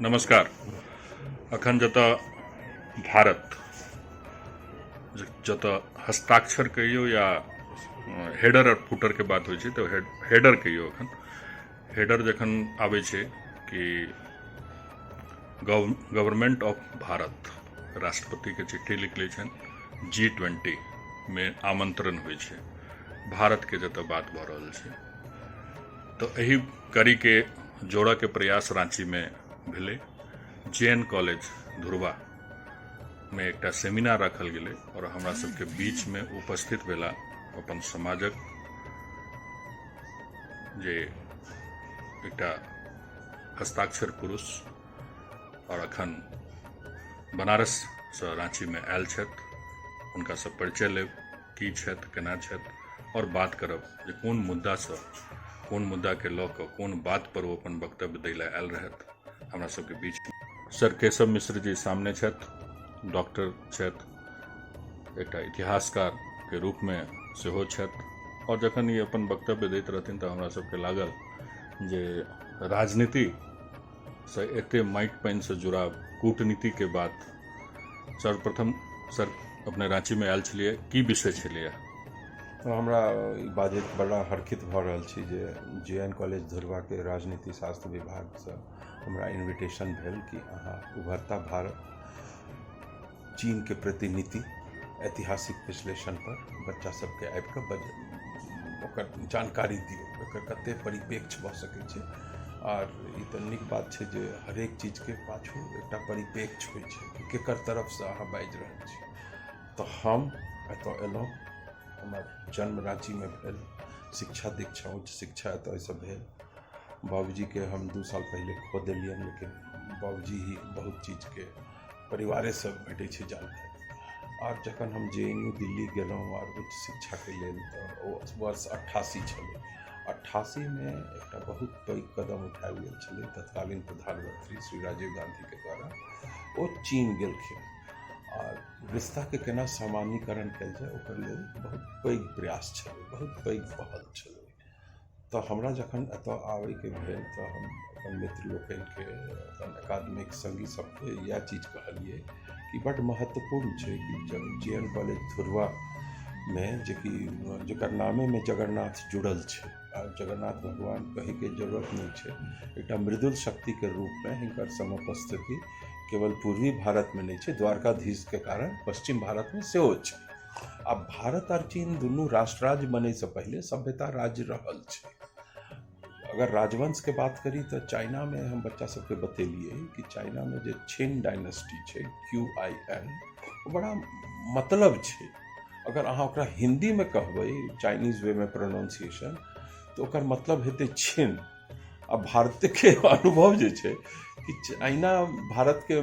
नमस्कार। अखन जतऽ भारत जतऽ हस्ताक्षर कहियौ या हेडर आओर फुटरके बात होइ छै, तऽ हेडर कहियौ। अखन हेडर जखन आबै छै कि गवर्नमेंट ऑफ भारत राष्ट्रपतिके चिट्ठी लिख लै छनि, जी20मे आमंत्रण होइ छै, भारतके जतऽ बात भऽ रहल छै, तऽ एहि कड़ीके जोड़ऽके प्रयास राँचीमे भेलै। जे एन कॉलेज धुरवामे एकटा सेमिनार राखल गेलै आओर हमरा सबके बीचमे उपस्थित भेला अपन समाजक जे एकटा हस्ताक्षर पुरुष आओर अखन बनारससँ राँचीमे आयल छथि। हुनकासँ परिचय लेब, की छथि, केना छथि आओर बात करब जे कोन मुद्दासँ, कोन मुद्दाके लऽ कऽ, कोन बात पर ओ अपन वक्तव्य दै लए आयल रहथि। हमरा सबके बीच सर केशव मिश्र जी सामने छथि। डॉक्टर छथि, एकटा इतिहासकारके रूपमे सेहो छथि। आओर जखन ई अपन वक्तव्य दैत रहथिन तऽ हमरा सबके लागल जे राजनीतिसँ एते माटि पानिसँ जुड़ाव, कूटनीतिके बात। सर्वप्रथम सर, अपने राँचीमे आयल छलियै, की विषय छलैए? तऽ हमरा ई बाजैत बड़ा हर्षित भऽ रहल छी जे जे एन कॉलेज धुरवाके राजनीति शास्त्र विभागसँ हमरा इन्विटेशन भेल कि अहाँ उभरता भारत चीनके प्रतिनीति ऐतिहासिक विश्लेषण पर बच्चा सबके आबि कऽ ओकर जानकारी दियौ, एकर कते परिप्रेक्ष्य भऽ सकै छै। आर ई तऽ नीक बात छै जे हरेक चीजके पाछू एकटा परिप्रेक्ष्य होइ छै कि केकर तरफसँ अहाँ बाजि रहल छी। तऽ हम एतऽ एलहुँ। हमर जन्म राँचीमे भेल, शिक्षा दीक्षा, उच्च शिक्षा एतऽसँ भेल। बाबूजीके हम 2 साल पहिले खो देलियनि, लेकिन बाबूजी ही बहुत चीजके परिवारेसँ भेटै छै जानकारी। आर जखन हम जेएनयू दिल्ली गेलहुँ आर उच्च शिक्षाके लेल, तऽ ओ वर्ष 88 छलै। 88मे एकटा बहुत पैघ कदम उठायल गेल छलै तत्कालीन प्रधानमंत्री श्री राजीव गांधीके द्वारा। ओ चीन गेलखिन आर रिश्ताके केना सामान्यकरण कयल जाय, ओकर लेल बहुत पैघ प्रयास छलै, बहुत पैघ पहल छलै। तऽ हमरा जखन एतऽ आबैके भेल तऽ हम अपन मित्र लोकनिके, अपन अकादमिक सङ्गी सबके इएह चीज कहलियै कि बड्ड महत्वपूर्ण छै कि जब जे एन कॉलेज धुरवामे, जेकि जकर नामेमे जगन्नाथ जुड़ल छै आ जगन्नाथ भगवान कहैके जरूरत नहि छै, एकटा मृदुल शक्तिके रूपमे हिनकर समुपस्थिति केवल पूर्वी भारतमे नहि छै, द्वारकाधीशके कारण पश्चिम भारतमे सेहो छै। आब भारत आर चीन दुनू राष्ट्र राज्य बनैसँ पहिले सभ्यता राज्य रहल छै। अगर राजवंशके बात करी तऽ चाइनामे हम बच्चा सबके बतेलियै कि चाइनामे जे छिन डायनेस्टी छै, क्यूआईएन, ओ बड़ा मतलब छै। अगर अहाँ ओकरा हिन्दीमे कहबै, चाइनीज वेमे प्रोनाउंसिएशन, तऽ ओकर मतलब हेतै छिन। आ भारतके अनुभव जे छै कि चाइना भारतके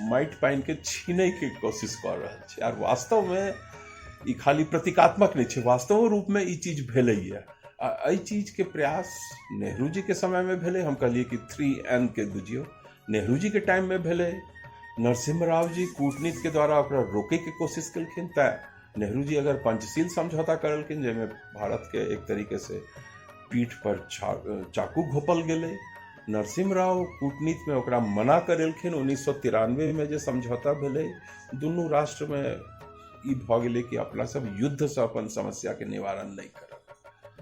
माटि पानिके छीनैके कोशिश कऽ रहल छै। आर वास्तवमे ई खाली प्रतीकात्मक नहि छै, वास्तवो रूपमे ई चीज भेलैए। आ एहि चीजके प्रयास नेहरू जीके समयमे भेलै। हम कहलियै कि 3N के बुझियौ, नेहरू जीके टाइममे भेलै। नरसिम्हा राव जी कूटनीतिके द्वारा ओकरा रोकैके कोशिश केलखिन। तऽ नेहरू जी अगर पंचशील समझौता करलखिन, जाहिमे भारतके एक तरीके से पीठ पर चाकू घोपल गेलै, नरसिम्हा राव कूटनीतिमे ओकरा मना करेलखिन। 1993मे जे समझौता भेलै, दुनू राष्ट्रमे ई भऽ गेलै कि अपना सब युद्धसँ अपन समस्याके निवारण नहि करब।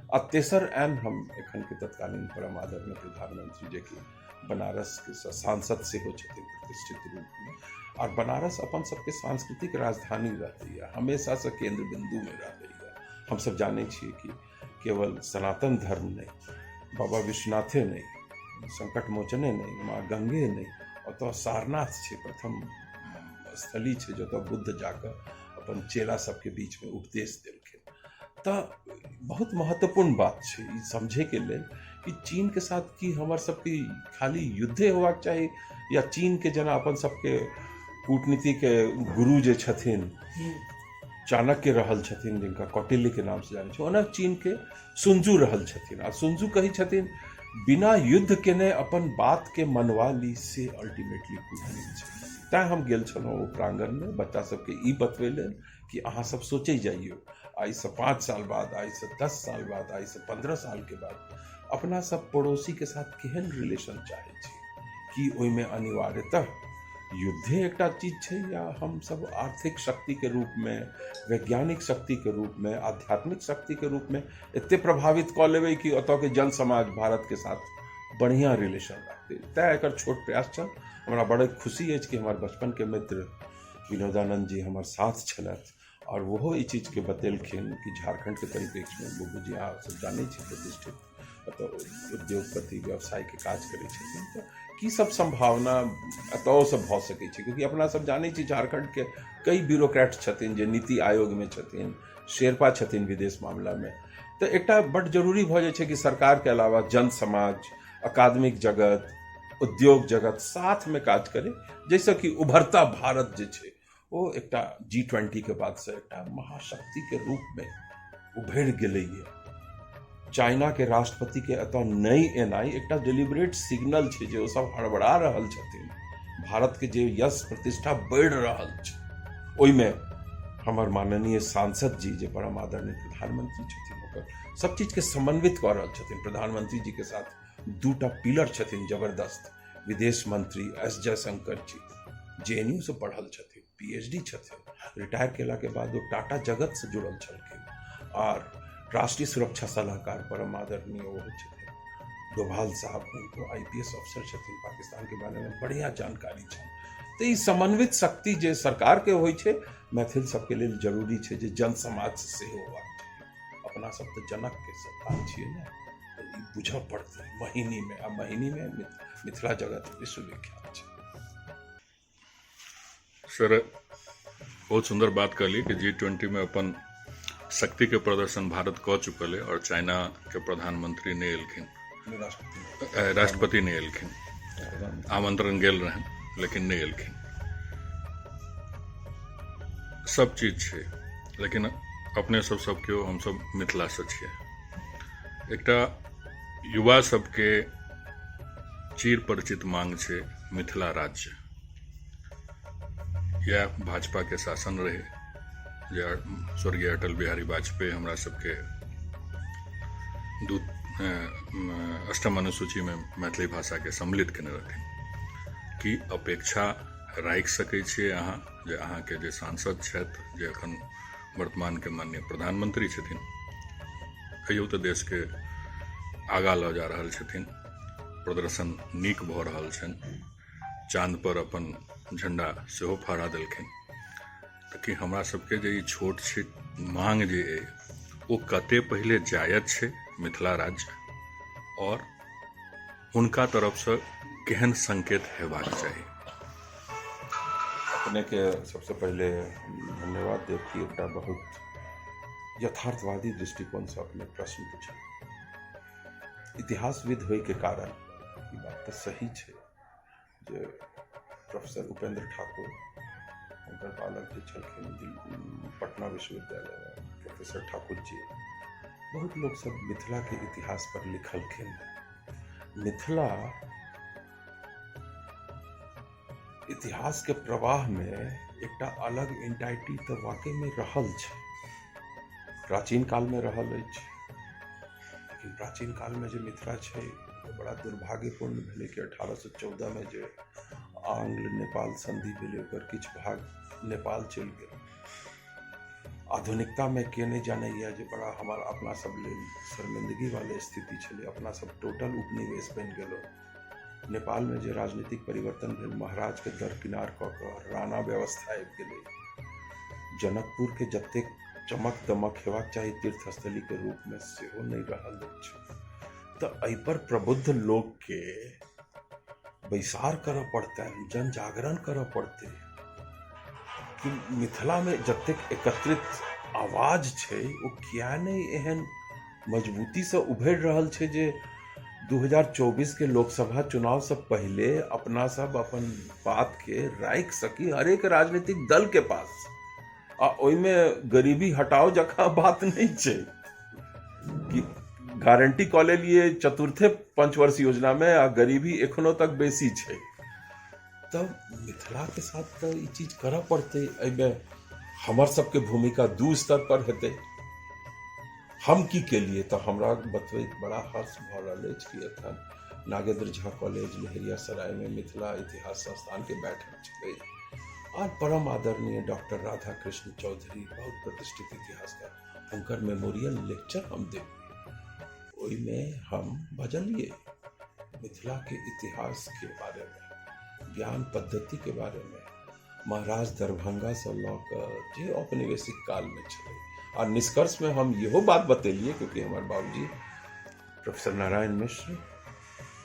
आ तेसर एन हम एखनके तत्कालीन परम आदरणीय प्रधानमंत्री, जेकि बनारस के सांसद सेहो छथिन प्रतिष्ठित रूपमे, आओर बनारस अपन सबके सांस्कृतिक राजधानी रहलैए, हमेशासँ केन्द्र बिन्दुमे रहलैए। हमसब जानै छियै कि केवल सनातन धर्म नहि, बाबा विश्वनाथे नहि, संकट मोचने नहि, माँ गंगे नहि, ओतऽ सारनाथ छै, प्रथम स्थली छै जतऽ बुद्ध जाकऽ अपन चेला सबके बीचमे उपदेश देलखिन। तऽ बहुत महत्वपूर्ण बात छै ई समझैके लेल कि चीनके साथ की हमर सबके खाली युद्धे होबाक चाही या चीनके जेना अपन सबके कूटनीतिके गुरु जे छथिन चाणक्य रहल छथिन, जिनका कौटिल्यके नामसँ जानै छै, ओना चीनके सुनजू रहल छथिन। आ सुनजू कहै छथिन, बिना युद्ध केने अपन बातके मनवा ली, से अल्टीमेटली कूटनीति छै। तैँ हम गेल छलहुँ ओ प्राङ्गणमे बच्चा सबके ई बतबै लेल कि अहाँ सब सोचै जाइयौ, आइसँ 5 साल बाद, आइसँ 10 साल बाद, आइसँ 15 सालके बाद अपना सब पड़ोसीके साथ केहन रिलेशन चाहै छी। की ओहिमे अनिवार्यतः युद्धे एकटा चीज छै या हमसभ आर्थिक शक्तिके रूपमे, वैज्ञानिक शक्तिके रूपमे, आध्यात्मिक शक्तिके रूपमे एतेक प्रभावित कऽ लेबै कि ओतयके जन समाज भारतके साथ बढ़िआँ रिलेशन राखतै? तैँ एकर छोट प्रयास छल। हमरा बड़ खुशी अछि कि हमर बचपनके मित्र विनोदानंद जी हमर साथ छलथि आओर ओहो ई चीजके बतेलखिन कि झारखण्डके परिप्रेक्ष्यमे बुबू जी अहाँ सब जानै छी प्रतिष्ठित एतऽ उद्योगपति व्यवसायके काज करै छथिन, तऽ की सब सम्भावना एतऽसँ भऽ सकै छै? क्योंकि अपना सब जानै छी झारखण्डके कई ब्यूरोक्रेट छथिन जे नीति आयोगमे छथिन, शेरपा छथिन विदेश मामलामे। तऽ एकटा बड्ड जरूरी भऽ जाइ छै कि सरकारके अलावा जन समाज, अकादमिक जगत, उद्योग जगत साथमे काज करै, जाहिसँ कि उभरता भारत जे छै ओ एकटा G20 के बादसँ एकटा महाशक्तिके रूपमे उभरि गेलैए। चाइनाके राष्ट्रपतिके एतऽ नहि एनाइ एकटा डिलिबरेट सिग्नल छै जे ओ सब हड़बड़ा रहल छथिन। भारतके जे यश प्रतिष्ठा बढ़ि रहल छै ओहिमे हमर माननीय सांसद जी जे परम आदरणीय प्रधानमंत्री छथिन ओकर सब चीजके समन्वित कऽ रहल छथिन। प्रधानमंत्री जी के साथ दूटा पिलर छथिन जबरदस्त, विदेश मंत्री एस जयशंकर जी JNU से पढ़ल छथिन, PhD छथिन, रिटायर केलाके बाद ओ टाटा जगत से जुड़ल छलखिन, आर राष्ट्रीय सुरक्षा सलाहकार परम आदरणीय ओहो छथिन डोभाल साहब, उनको IPS अफसर छथिन, पाकिस्तान के बारे में बढ़िया जानकारी छनि। तऽ ई समन्वित शक्ति जे सरकार के होइ छै मैथिल सबके लेल जरूरी छै जे जन समाज से सेहो होबाक चाही। अपना सब तऽ जनक के संतान छियै ने, तऽ ई बुझऽ पड़तै महीनीमे, आ महीनीमे मिथिला जगत विश्वविख्यात छै। सर बहुत सुंदर बात कहली कि G20 में अपन शक्ति के प्रदर्शन भारत कऽ चुकल है और चाइना के प्रधानमंत्री नहि एलखिन, राष्ट्रपति नहि एलखिन, आमंत्रण गेल रहनि लेकिन नहि एलखिन। सब चीज छै लेकिन अपने सब सब केओ हमसब मिथिलासँ छियै। एकटा युवा सबके चिर परिचित मांग छै मिथिला राज्य। यह भाजपा के शासन रहे जे स्वर्गीय अटल बिहारी वाजपेयी हमरा सबके अष्टम अनुसूची में मैथिली भाषा के सम्मिलित केने रहथिन। की अपेक्षा राखि सकै छियै अहाँ जे अहाँके जे सांसद छथि, जे अखन वर्तमान के माननीय प्रधानमंत्री छथिन, कहियो तऽ देश के आगाँ लऽ जा रहल छथिन, प्रदर्शन नीक भऽ रहल छनि, चाँद पर अपन झंडा सेहो फहरा देलखिन, तऽ की हमरा सबके जे ई छोट छिट मांग जे अइ ओ कते पहिले जायज छै मिथिला राज्य, और हुनका तरफसँ केहन संकेत हेबाक चाही? अपनेके सबसँ पहिले धन्यवाद देब कि एकटा बहुत यथार्थवादी दृष्टिकोणसँ अपने प्रश्न पूछल। इतिहासविद होइके कारण ई बात तऽ सही छै जे प्रोफेसर उपेंद्र ठाकुर, हुनकर बालक जे छलखिन पटना विश्वविद्यालयमे प्रोफेसर ठाकुर जी, बहुत लोक सब मिथिलाके इतिहास पर लिखलखिन। मिथिला इतिहासके प्रवाहमे एकटा अलग एंटाइटी तऽ वाकईमे रहल छै, प्राचीन कालमे रहल अछि, लेकिन प्राचीन कालमे जे मिथिला छै ओ बड़ा दुर्भाग्यपूर्ण भेलै कि 1814 मे जे आंग्ल नेपाल संधि भेलै ओकर किछु भाग नेपाल चलि गेल। आधुनिकतामे के नहि जानैए जे बड़ा हमर अपना सब लेल शर्मिंदगी वाले स्थिति छलै, अपना सब टोटल उपनिवेश बनि गेलहुँ। नेपालमे जे राजनीतिक परिवर्तन भेल, महाराजके दरकिनार कऽ कऽ राणा व्यवस्था आबि गेलै। जनकपुरके जतेक चमक दमक हेबाक चाही तीर्थस्थलीके रूपमे सेहो नहि रहल अछि। तऽ एहिपर प्रबुद्ध लोकके बैसार करऽ पड़तनि, जन जागरण करऽ पड़तै कि मिथिलामे जतेक एकत्रित आवाज छै ओ किया नहि एहन मजबूतीसँ उभरि रहल छै जे 2024 के लोकसभा चुनावसँ पहिले अपना सब अपन बातके राखि सकी हरेक राजनीतिक दलके पास। आ ओहिमे गरीबी हटाओ जकाँ बात नहि छै कि गारंटी कऽ लेलियै चतुर्थे पंचवर्ष योजनामे आ गरीबी एखनो तक बेसी छै। तऽ मिथिलाके साथ तऽ ई चीज करऽ पड़तै। एहिमे हमर सबके भूमिका दू स्तर पर हेतै। हम की केलिए तऽ हमरा बतबैत बड़ा हर्ष भऽ रहल अछि कि एखन नागेंद्र झा कॉलेज लहेरियासरायमे मिथिला इतिहास संस्थानके बैठक छलै और परम आदरणीय डॉक्टर राधा कृष्ण चौधरी, बहुत प्रतिष्ठित इतिहासकार, हुनकर मेमोरियल लेक्चर हम देलियै। ओहिमे हम बजलियै मिथिलाके इतिहासके बारेमे, ज्ञान पद्धतिके बारेमे, महाराज दरभंगासँ लऽ कऽ जे औपनिवेशिक कालमे छलै। आ निष्कर्षमे हम इहो बात बतेलियै, क्योंकि हमर बाबूजी प्रोफेसर नारायण मिश्र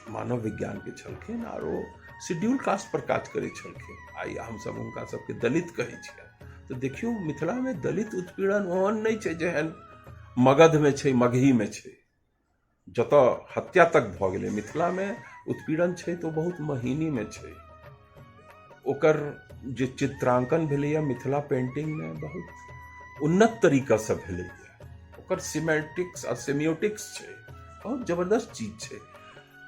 मानव विज्ञानके छलखिन आर ओ शेड्यूल कास्ट पर काज करै छलखिन। आइ हमसब हुनका सबके दलित कहै छियनि। तऽ देखियौ, मिथिलामे दलित उत्पीड़न ओहन नहि छै जेहन मगधमे छै, मगहीमे छै, जतऽ हत्या तक भऽ गेलै। मिथिलामे उत्पीड़न छै तऽ ओ बहुत महीनीमे छै। ओकर जे चित्रांकन भेलैए मिथिला पेंटिंगमे बहुत उन्नत तरीकासँ भेलैए। ओकर सिमेटिक्स आ सेमियोटिक्स छै, बहुत जबरदस्त चीज छै।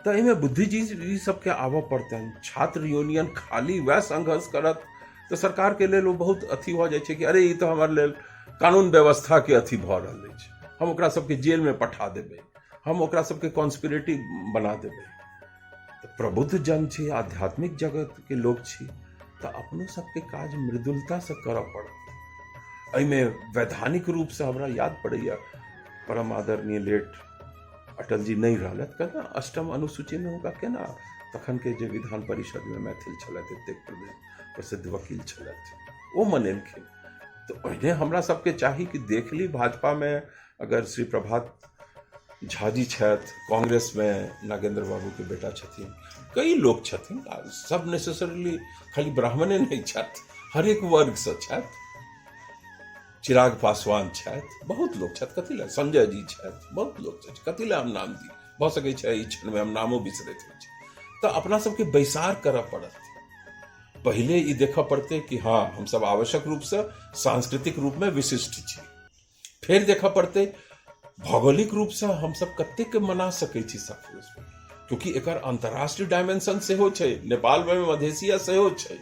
तऽ एहिमे बुद्धिजीवी सबके आबऽ पड़तनि। छात्र यूनियन खाली वएह संघर्ष करत तऽ सरकारके लेल ओ बहुत अथी भऽ जाइ छै कि अरे ई तऽ हमर लेल कानून व्यवस्थाके अथी भऽ रहल अछि, हम ओकरा सबके जेलमे पठा देबै, हम ओकरा सबके कॉन्स्पिरेटिव बना देबै। तऽ प्रबुद्ध जन छी, आध्यात्मिक जगतके लोक छी, तऽ अपनो सबके काज मृदुलतासँ करऽ पड़त। एहिमे वैधानिक रूपसँ हमरा याद पड़ैए परम आदरणीय लेट अटल जी नहि रहलथि, केना अष्टम अनुसूचीमे हुनका केना तखनके जे विधान परिषदमे मैथिल छलथि, एतेक प्रसिद्ध वकील छलथि, ओ मनेलखिन। तऽ ओहिने हमरा सबके चाही कि देख ली भाजपामे अगर श्री प्रभात झाजी छथि, कांग्रेसमे नागेंद्र बाबूके बेटा छथिन, कई लोक छथिन, सब नेसेसरीली खाली ब्राह्मणे नहि छथि, हरेक वर्गसँ छथि। चिराग पासवान छथि, बहुत लोक छथि, कथी लए संजय जी छथि, बहुत लोक छथि, कथी लए हम नाम दी, भऽ सकै छै एहि क्षणमे हम नामो बिसरैत होइ छी। तऽ अपना सबके बैसार करऽ पड़त। पहिले ई देखऽ पड़तै कि हँ हमसब आवश्यक रूपसँ सांस्कृतिक रूपमे विशिष्ट छी। फेर देखऽ पड़तै भौगोलिक रूपसँ हमसब कतेक मना सकै छी सक्सेसफुल, क्योंकि एकर अंतर्राष्ट्रीय डायमेंशन सेहो छै, नेपालमे मधेसिया सेहो छै।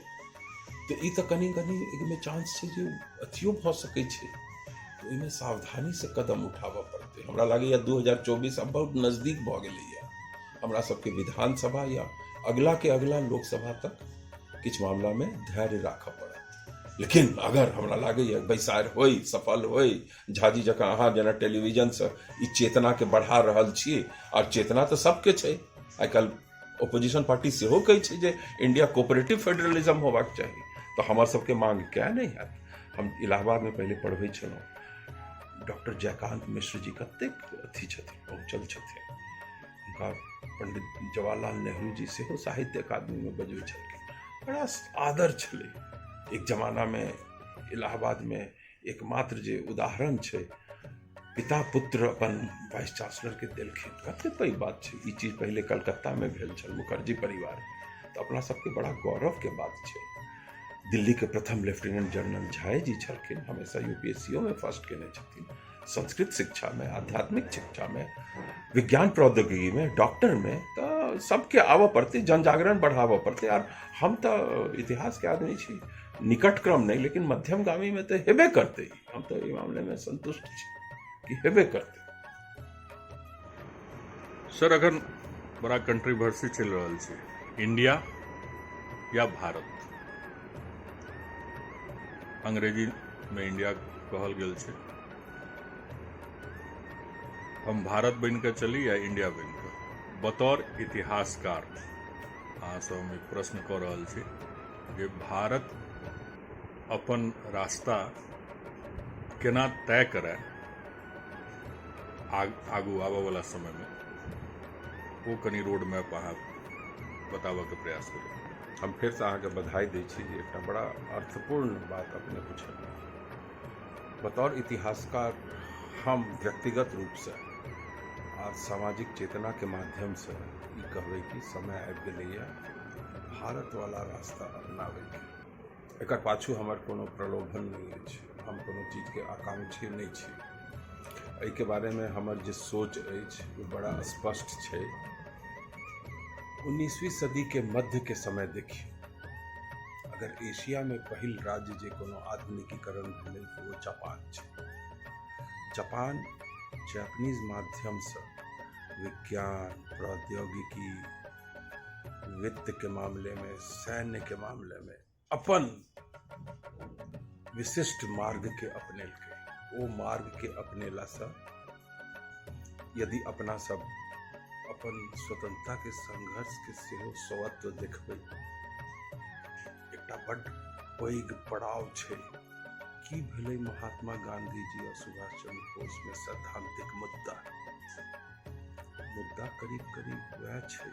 तऽ ई तऽ कनि कनि एहिमे चांस छै जे अथियो भऽ सकै छै। तऽ ओहिमे सावधानीसँ कदम उठाबऽ पड़तै। हमरा लागैए 2024 आब बहुत नजदीक भऽ गेलैए। हमरा सबके विधानसभा या अगला के अगला लोकसभा तक किछु मामलामे धैर्य राखऽ पड़त। लेकिन अगर हमरा लागैए बैसार होइ, सफल होइ, झाजी जकाँ अहाँ जेना टेलीविजनसँ ई चेतनाके बढ़ा रहल छी, आओर चेतना तऽ सबके छै, आइ काल्हि ओपोजिशन पार्टी सेहो कहै छै जे इंडिया कोऑपरेटिव फेडरलिज्म होबाक चाही, तऽ हमर सबके मांग किया नहि हैत। हम इलाहाबादमे पहिले पढ़बै छलहुँ, डॉक्टर जयकांत मिश्र जी कतेक अथी छथिन, पहुँचल छथिन, हुनका पंडित जवाहरलाल नेहरू जी सेहो साहित्य अकादमीमे बजबै छलखिन, बड़ा आदर छलै। एक जमानामे इलाहाबादमे एकमात्र जे उदाहरण छै, पिता पुत्र अपन वाइस चांसलरके देलखिन, कते पैघ बात छै। ई चीज पहिले कलकत्तामे भेल छल मुखर्जी परिवार, तऽ अपना सबके बड़ा गौरवके बात छै। दिल्लीके प्रथम लेफ्टिनेंट जनरल झाए जी छलखिन, हमेशा यूपीएससीओ में फर्स्ट केने छथिन, संस्कृत शिक्षामे, आध्यात्मिक शिक्षामे, विज्ञान प्रौद्योगिकीमे, डॉक्टरमे, तऽ सबके आबऽ पड़तै, जनजागरण बढ़ाबऽ पड़तै। आर हम तऽ इतिहासके आदमी छी, निकट क्रम नहि लेकिन मध्यमगामीमे तऽ हेबे करतै। हम तऽ एहि मामलेमे संतुष्ट छी कि हेबे करतै। सर, अखन बड़ा कंट्रोवर्सी चलि रहल छै, इंडिया या भारत। अंग्रेजीमे इंडिया कहल गेल छै, हम भारत बनि कऽ चली या इंडिया बनि कऽ? बतौर इतिहासकार अहाँसँ हम एक प्रश्न कऽ रहल छी जे भारत अपन रास्ता केना तय करय आगू आबयवला समयमे, ओ कनि रोड मैप अहाँ बताबयके प्रयास करू। हम फेरसँ अहाँके बधाई दै छी जे एकटा बड़ा अर्थपूर्ण बात अपने पुछलियै। बतौर इतिहासकार हम व्यक्तिगत रूपसँ आ सामाजिक चेतनाके माध्यमसँ ई कहबै कि समय आबि गेलैए भारतवला रास्ता अपनाबैके। एकर पाछू हमर कोनो प्रलोभन नहि अछि, हम कोनो चीजके आकांक्षी नहि छी। एहिके बारेमे हमर जे सोच अछि ओ बड़ा स्पष्ट छै। 19वीं सदीके मध्यके समय देखियौ, अगर एशियामे पहिल राज्य जे कोनो आधुनिकीकरण भेलै तऽ ओ जापान छै। जापान जापानीज माध्यमसँ विज्ञान, प्रौद्योगिकी, वित्त के मामले में, सैन्य के मामले में अपन विशिष्ट मार्ग के अपनेलकै। ओ मार्ग के अपनेलासँ यदि अपना सब अपन स्वतंत्रता के संघर्ष के सेहो स्वत्व देखबै, एकटा बड्ड पैघ पड़ाव छै। की भेलै महात्मा गांधी जी और सुभाष चंद्र बोस में सैद्धांतिक मुद्दा? मुद्दा करीब करीब वएह छै।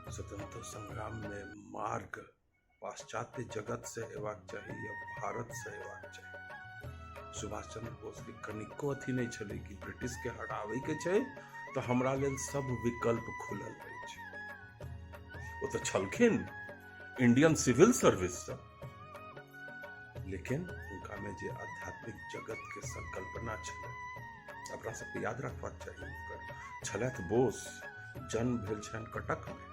स्वतंत्रता संग्राम में मार्ग पाश्चात्य जगत से हेबाक चाही या भारत से हेबाक चाही? सुभाष चंद्र बोस के कनिको अथी नहि छलै कि ब्रिटिश के हटाबै के छै तऽ हमरा लेल सब विकल्प खुलल अछि। ओ तऽ छलखिन इंडियन सिविल सर्विस सँ, लेकिन हुनकामे जे आध्यात्मिक जगत के संकल्पना छलै, अपना सबके याद रखबाक चाही। हुनकर छलथि बोस, जन्म भेल छनि कटकमे।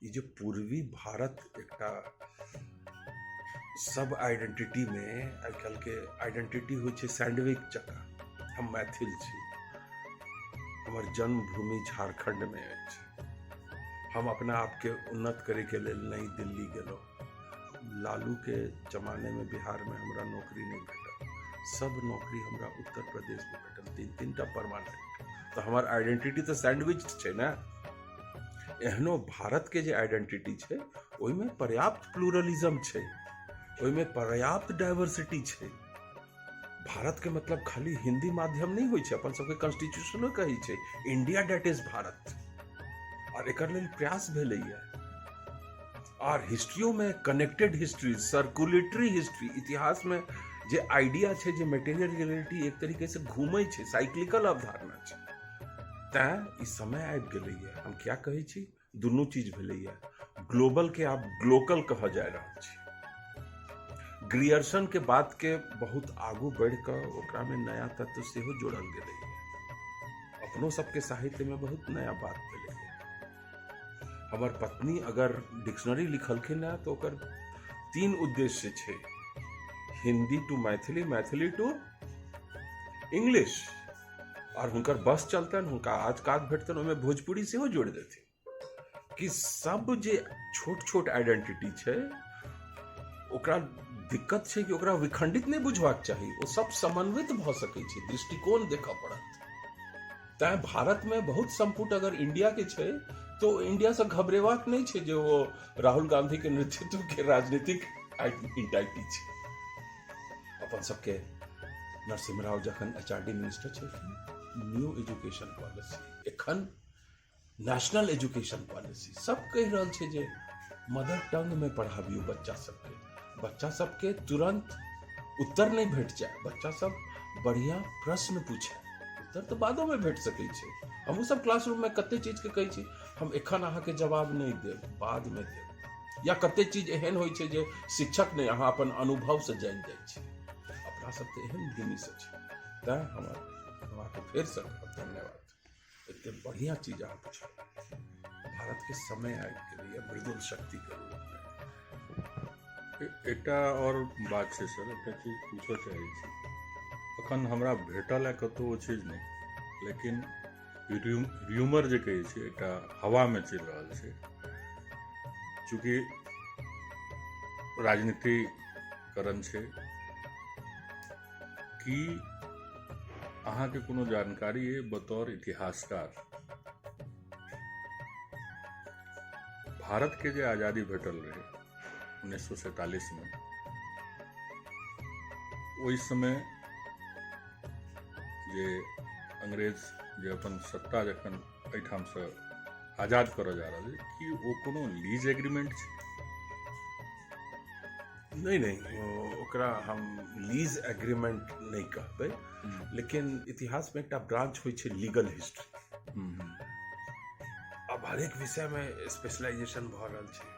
ई जे पूर्वी भारत एकटा सब आइडेंटिटी मे आइ काल्हि के आइडेंटिटी होइ छै सैंडविच जकाँ। हम मैथिल छी, हमर जन्मभूमि झारखंड मे अछि, हम अपना आपके उन्नत करैके लेल नई दिल्ली गेलहुँ, लालू के जमाने में बिहार में हमरा नौकरी नहि भेटल, सब नौकरी हमरा उत्तर प्रदेश में भेटल, 3-3 टा परमानेंट। तऽ हमर आइडेंटिटी तऽ सैंडविच छै ने। एहनो भारत के जे आइडेंटिटी छै ओहिमे पर्याप्त प्लूरलिज्म छै, ओहिमे पर्याप्त डाइवर्सिटी छै। भारत के मतलब खाली हिंदी माध्यम नहि होइ छै, अपन सबके कॉन्स्टिट्यूशनो कहै छै इंडिया that is Bharat, और एकर लेल प्रयास भेलैया। और हिस्ट्रियो में कनेक्टेड हिस्ट्री, सर्कुलेटरी हिस्ट्री, इतिहास में जे आइडिया छै जे मेटेरियल रियलिटी एक तरीके से घूमै छै, साइक्लिकल अवधारणा छै। तैं ई समय आबि गेलैया। हम क्या कहै छी, दुनू चीज भेलैया, ग्लोबल के आब ग्लोकल कहल जा रहल छै। ग्रियर्सन के बात के बहुत आगू बढ़ि कऽ ओकरा में नया तत्व सेहो जोड़ल गेलैया। अपनो सबके साहित्य में बहुत नया बात भेलैया। हमर पत्नी अगर डिक्शनरी लिखलखिन हँ तऽ ओकर 3 उद्देश्य छै, Hindi to Maithili, Maithili to English. और हुनकर बस चलतनि, हुनका आज काज भेटतनि, ओहिमे भोजपुरी सेहो जोड़ि देथिन। कि सब जे छोट छोट आइडेंटिटी छै ओकरा दिक्कत छै कि ओकरा विखंडित नहि बुझबाक चाही, ओ सब समन्वित भऽ सकै छै, दृष्टिकोण देखऽ पड़त। तैं भारतमे बहुत संपुट अगर इंडिया के छै तो इंडिया से घबरेबाक नहि छै जे ओ राहुल गांधी के नेतृत्व के राजनीतिक आइडेंटिटी छै। अपन सबके नरसिम्हा राव जखन HRD minister छलखिन, न्यू एजुकेशन पॉलिसी, एखन नेशनल एजुकेशन पॉलिसी, सब कहि रहल छै जे मदर टंग में पढ़ाबियौ बच्चा सबके, बच्चा सबके तुरंत उत्तर नहि भेट जाय, बच्चा सब बढ़िया प्रश्न पूछे, उत्तर तऽ बादो में भेट सकै छै। हमहूँ सब क्लासरूम में कते चीज के कहै छी हम एखन अहाँके जवाब नहि देब, बाद में देब। या कते चीज एहन होइ छै जे शिक्षक नहि, अहाँ अपन अनुभव से जानि जाइ छी। अपना सब तऽ एहन भूमि से छै। तैं हमर अहाँके फेरसँ कहब धन्यवाद, एते बढ़िया चीज अहाँ पुछलहुँ। भारत के समय आबि गेलैए मृदुल शक्ति के रूपमे। एकटा और बात छै सर, एकटा चीज पूछऽ चाहै छी। अखन हमरा भेटल है कतहु ओ चीज नहि, लेकिन र्यूमर जे कहै छै एकटा हवामे चलि रहल छै। चूँकि राजनीतिकरण छै, की अहाँके कोनो जानकारी अइ बतौर इतिहासकार भारत के जे आज़ादी भेटल रहै 1947 में, ओहि समय जे अंग्रेज जे अपन सत्ता जखन एहिठामसँ आज़ाद करऽ जा रहल छै, की ओ कोनो लीज एग्रीमेंट छै? नहि नहि, ओकरा हम लीज एग्रीमेंट नहि कहबै, लेकिन इतिहासमे एकटा ब्रांच होइ छै लीगल हिस्ट्री। आब हरेक विषयमे स्पेशलाइजेशन भऽ रहल छै।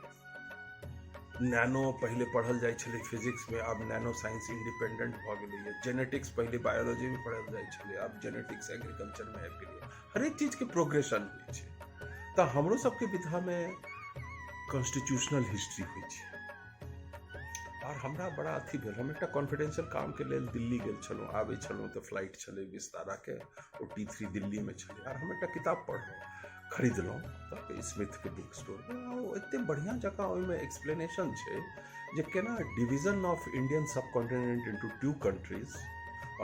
नैनो पहिले पढ़ल जाइ छलै फिजिक्समे, आब नैनो साइंस इंडिपेंडेंट भऽ गेलैए। जेनेटिक्स पहिले बायोलॉजीमे पढ़ल जाइ छलै, आब जेनेटिक्स एग्रीकल्चरमे आबि गेलैए। हरेक चीजके प्रोग्रेशन होइ छै। तऽ हमरो सबके विधामे कॉन्स्टिट्यूशनल हिस्ट्री होइ छै। आओर हमरा बड़ा अथी भेल। हम एकटा कॉन्फिडेंशियल कामके लेल दिल्ली गेल छलहुँ, आबै छलहुँ तऽ फ्लाइट छलै विस्ताराके, ओ T3 दिल्लीमे छलै। आर हम एकटा किताब पढ़लहुँ, खरीदलहुँ तऽ स्मिथके बुक स्टोरमे, आ ओ एतेक बढ़िआँ जकाँ ओहिमे एक्सप्लेनेशन छै जे केना division of Indian subcontinent into two countries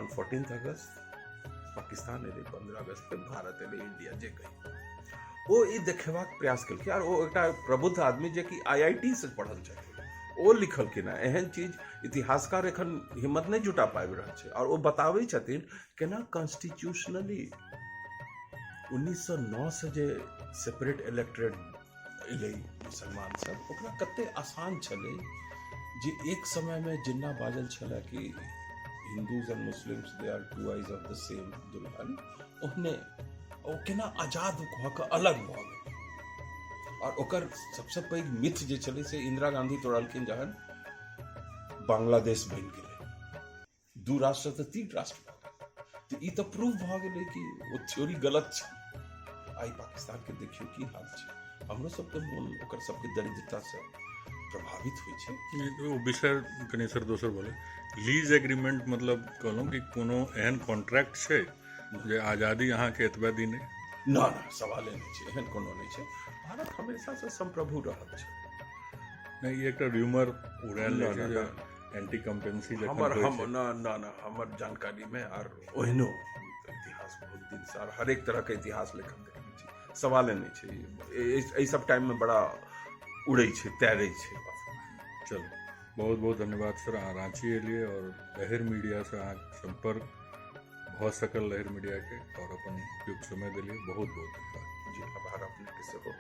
on 14 August, Pakistan एलै 15 अगस्त के, भारत एलै, इंडिया जे कही, ओ ई देखेबाक प्रयास केलकै। आर ओ एकटा प्रबुद्ध आदमी जे कि IIT से पढ़ल छथिन, ओ लिखलखिन हेँ। एहन चीज इतिहासकार एखन हिम्मत नहि जुटा पाबि रहल छै। आओर ओ बताबै छथिन केना कॉन्स्टिट्यूशनली 1909 से जे सेपरेट इलेक्टरेट एलै मुसलमान सब, ओकरा कते आसान छलै जे एक समयमे जिन्ना बाजल छलै कि Hindus and Muslims they are two eyes of the same दुल्हन, ओहने ओ केना आजाद भऽ कऽ अलग भऽ गेलै। आओर ओकर सबसँ पैघ मिथ जे छलै से इंदिरा गांधी तोड़लखिन जहन बांग्लादेश बनि गेलै, दू राष्ट्र तऽ तीन राष्ट्र भऽ गेल। तऽ ई तऽ प्रूफ भऽ गेलै कि ओ थ्योरी गलत छै। आइ पाकिस्तानके देखियौ की हाल छै, हमरो सबके मोन ओकर सबके दरिद्रतासँ प्रभावित होइ छै। ओ विषय कनि सर दोसर बोले, लीज एग्रीमेंट मतलब कहलहुँ कि कोनो एहन कॉन्ट्रैक्ट छै जे आज़ादी अहाँके एतबे दिन अइ? ना ना, सवाले नहि छै, एहन कोनो नहि छै। भारत हमेशासँ संप्रभु रहल छै। नहि, ई एकटा र्यूमर उड़ायल जाइ छै जे एंटी कम्पेंसी हमर हम ना ना ना, हमर जानकारीमे आर ओहिनो इतिहास बहुत दिनसँ आर हरेक तरहके इतिहास लेखक देखने छी, सवाले नहि छै। एहि सब टाइममे बड़ा उड़ै छै, तैरै छै। चलू, बहुत बहुत धन्यवाद सर, अहाँ राँची एलियै और लहरि मीडियासँ अहाँके सम्पर्क भऽ सकल लहरि मीडियाके, और अपन उपयुक्त समय देलियै, बहुत बहुत धन्यवाद जी। आभार अपनेके सेहो।